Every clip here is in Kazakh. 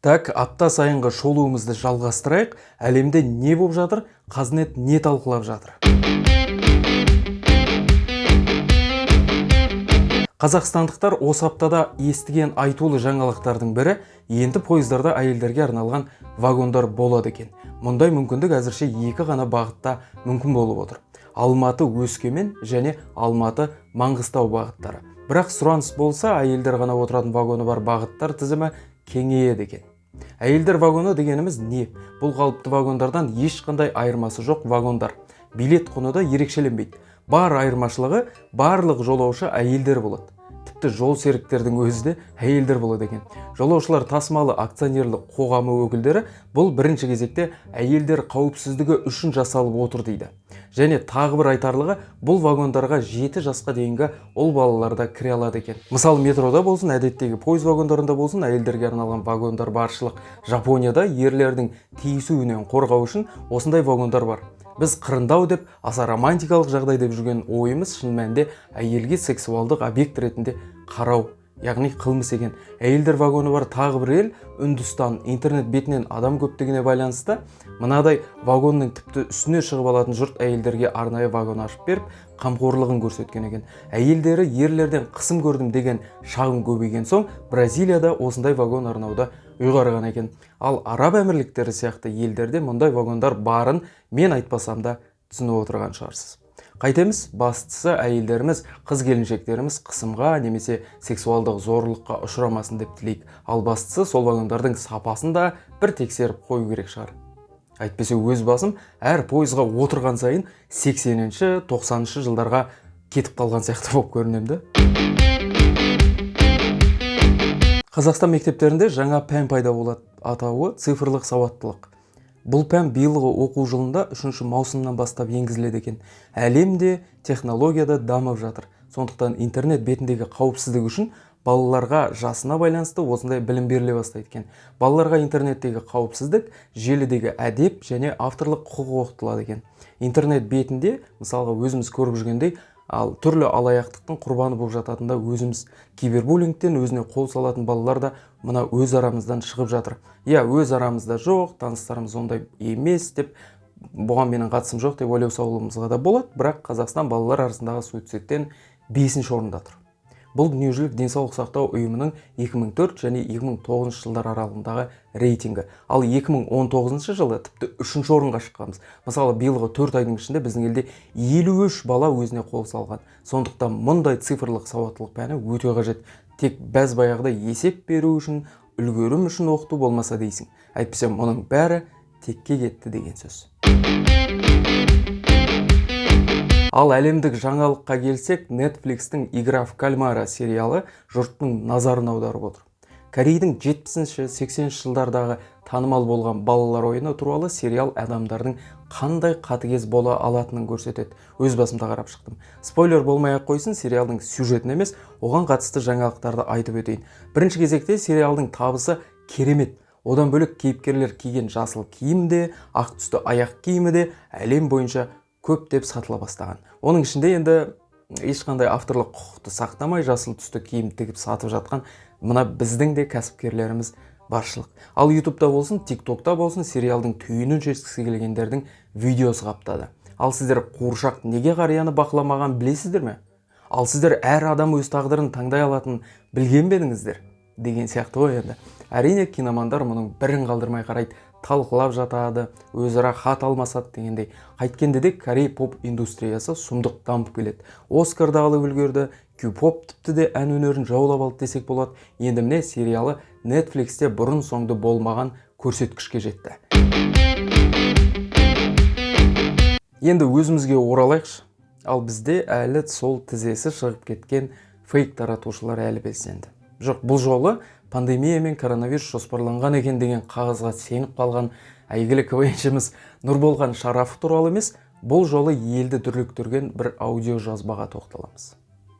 Так, апта сайынғы шолуымызды жалғастырайық. Әлемде не болып жатыр? Қазнет не талқылап жатыр? Қазақстандықтар осы аптада естіген айтулы жаңалықтардың бірі: енді пойыздарда әйелдерге арналған вагондар болады екен. Мұндай мүмкіндік әзірше екі ғана бағытта мүмкін болып отыр: Алматы Өскемен және Алматы Маңғыстау бағыттары. Бірақ сұраныс болса, әйелдер ғана отыратын вагоны бар бағыттар тізімі кеңейеді екен. Әйелдер вагоны дегеніміз не? Бұл қалыпты вагондардан ешқандай айырмасы жоқ вагондар. Билет құны да ерекшеленбейді. Бар айырмашылығы — барлық жолаушы әйелдер болады. Тіпті жол серіктердің өзі де әйелдер болады екен. Жолаушылар тасымалы акционерлік қоғамы өкілдері бұл бірінші кезекте әйелдер қауіпсіздігі үшін жасалып отыр дейді. Және тағы бір айтарлығы, бұл вагондарға 7 жасқа дейінгі ұл балалар да кіре алады екен. Мысалы, метрода болсын, әдеттегі пойыз вагондарында болсын, әйелдерге арналған вагондар баршылық. Жапонияда ерлердің тиісуінен қорғау үшін осындай вагондар бар. Біз қырындау деп, аса романтикалық жағдай деп жүрген ойымыз шын мәнінде әйелге сексуалдық объект ретінде қарау, яғни қылмыс екен. Әйелдер вагоны бар тағы бір ел — Үндістан. Интернет бетінен адам көптігіне байланысты мынадай вагонның тіпті үстіне шығып алатын жұрт әйелдерге арнайы вагон ашып беріп, қамқорлығын көрсеткен екен. Әйелдері ерлерден қысым көрдім деген шағым көбейген соң, Бразилияда осындай вагон арнауды ұйғарған екен. Ал Араб Әмірліктері сияқты елдерде мұндай вагондар барын мен айтпасам да түсініп отырған шығарсыз. Қайтеміз, бастысы әйелдеріміз, қыз келіншектеріміз қысымға немесе сексуалдық зорлыққа ұшырамасын деп тілейік. Ал бастысы, сол вагондардың сапасын да бір тексеріп қою керек шығар. Әйтпесе өз басым әр пойызға отырған сайын 80-ші, 90-шы жылдарға кетіп қалған сияқты болып көрінемін да. Қазақстан мектептерінде жаңа пән пайда болады. Атауы — цифрлық сауаттылық. Бұл пән биылғы оқу жылында 3 маусымнан бастап енгізіледі екен. Әлемде технология да дамып жатыр. Сондықтан интернет бетіндегі қауіпсіздік үшін балаларға жасына байланысты осындай білім беріле бастайды екен. Балаларға интернеттегі қауіпсіздік, желідегі әдеп және авторлық құқық оқытылады екен. Интернет бетінде, мысалға, өзіміз көріп жүргендей, ал түрлі алаяқтықтың құрбаны болып жататын да өзіміз. Кибербуллингтен өзіне қол салатын балалар да мына өз арамыздан шығып жатыр. Иә, өз арамызда жоқ, таныстарымыз ондай емес деп, бұған менің қатысым жоқ деп ойлау салуымызға да болады. Бірақ Қазақстан балалар арасындағы суицидтен 5-ші орында тұр. Бұл Дүниежүзілік денсаулық сақтау ұйымының 2004 және 2009 жылдар аралығындағы рейтингі. Ал 2019 жылы тіпті үшінші орынға шыққанбыз. Мысалы, биылғы 4 айдың ішінде біздің елде 53 бала өзіне қол салған. Сондықтан мұндай цифрлық сауаттылық пәні өте қажет. Тек бәз баяғыда есеп беру үшін, үлгерім үшін оқыту болмаса дейсің. Әйтпесе мұның бәрі текке кетті деген сөз. Ал әлемдік жаңалыққа келсек, Netflixтің «Игра в кальмара» сериалы жұрттың назарын аударып отыр. Корейдің 70-ші, 80-ші жылдардағы танымал болған балалар ойыны туралы сериал адамдардың қандай қатыгез бола алатынын көрсетеді. Өз басымда қарап шықтым. Спойлер болмай ақ қойсын, сериалдың сюжетін емес, оған қатысты жаңалықтарды айтып өтейін. Бірінші кезекте сериалдың табысы керемет. Одан бөлек кейіпкерлер киген жасыл киім де, ақ түсті аяқ киімі де әлем бойынша көптеп сатыла бастаған. Оның ішінде енді ешқандай авторлық құқықты сақтамай, жасыл түсті киім тігіп сатып жатқан мына біздің де кәсіпкерлеріміз баршылық. Ал Ютубта болсын, Тиктокта болсын, сериалдың түйінін шешкісі келгендердің видеосы қаптады. Ал сіздер қуыршақ неге қарияны бақыламаған білесіздер ме? Ал сіздер әр адам өз тағдырын таңдай алатынын білген бе едіңіздер деген сияқты ғой енді. Әрине, киномандар мұның бірін қалдырмай қарайды, талқылап жатады, өзара хат алмасады дегендей. Қайткенде де корей поп индустриясы сұмдық дамып келеді. Оскар да алып үлгерді, Q-поп тіпті де ән өнерін жаулап алды десек болады. Енді міне, сериалы Netflixте бұрын соңды болмаған көрсеткішке жетті. Енді өзімізге оралайықшы. Ал бізде әлі сол тізесі шығып кеткен фейк таратушылар әлі белсенді. Жоқ, бұл жолы пандемия мен коронавирус жоспарланған екен деген қағазға сеніп қалған әйгілі КВНшіміз Нұрболған Шарафов туралы емес, бұл жолы елді дүрліктірген бір аудио жазбаға тоқталамыз.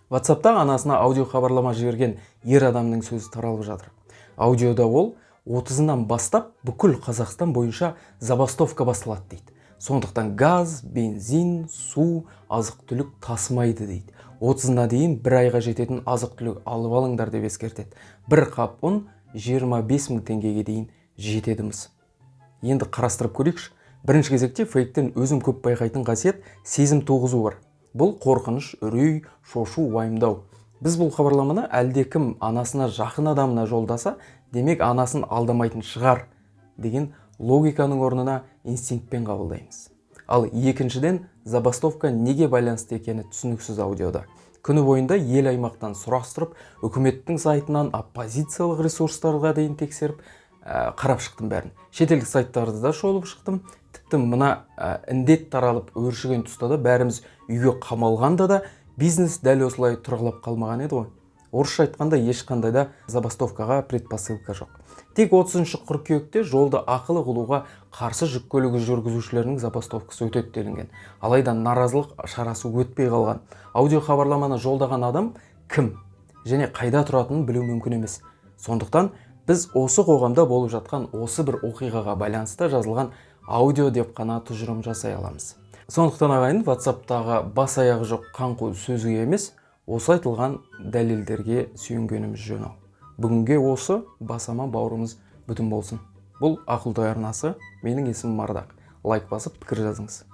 WhatsAppта анасына аудио хабарлама жіберген ер адамның сөзі таралып жатыр. Аудиода ол 30-ынан бастап бүкіл Қазақстан бойынша забастовка басталады дейді. Сондықтан газ, бензин, су, азық-түлік тасымайды дейді. 30-ына дейін бір айға жететін азық-түлік алып алыңдар деп ескертеді. Бір қап ұн 25 мың теңгеге дейін жетедіміз. Енді қарастырып көрейікші. Бірінші кезекте фейктен өзім көп байқайтын қасиет — сезім туғызу бар. Бұл қорқыныш, үрей, шошу, уайымдау. Біз бұл хабарламаны әлдекім анасына, жақын адамына жолдаса, демек, анасын алдамайтын шығар деген логиканың орнына инстинктпен қабылдаймыз. Ал екіншіден, забастовка неге байланысты екені түсініксіз. Аудиода күні бойында ел аймақтан сұрастырып, үкіметтің сайтынан оппозициялық ресурстарға дейін тексеріп, қарап шықтым бәрін. Шетелдік сайттарды да шолып шықтым. Тіпті мына індет таралып өршіген тұста да, бәріміз үйге қамалғанда да бизнес дәл осылай тұралап қалмаған еді ғой. Орысша айтқанда, ешқандай да забастовкаға предпосылка жоқ. Тек 30 қыркүйекте жолды ақылы қылуға қарсы жүк көлігі жүргізушілерінің забастовкасы өтеді делінген. Алайда наразылық шарасы өтпей қалған. Аудио хабарламаны жолдаған адам кім және қайда тұратынын білу мүмкін емес. Сондықтан біз осы қоғамда болып жатқан осы бір оқиғаға байланысты жазылған аудио деп қана тұжырым жасай аламыз. Сондықтан, ағайын, WhatsAppтағы бас аяғы жоқ қаңқу сөзге емес, осы айтылған дәлелдерге сүйенгеніміз жөн ау. Бүгінге осы. Бас аман, бауырымыз бүтін болсын. Бұл Ақыл той арнасы, менің есімім Ардақ. Лайк басып, пікір жазыңыз.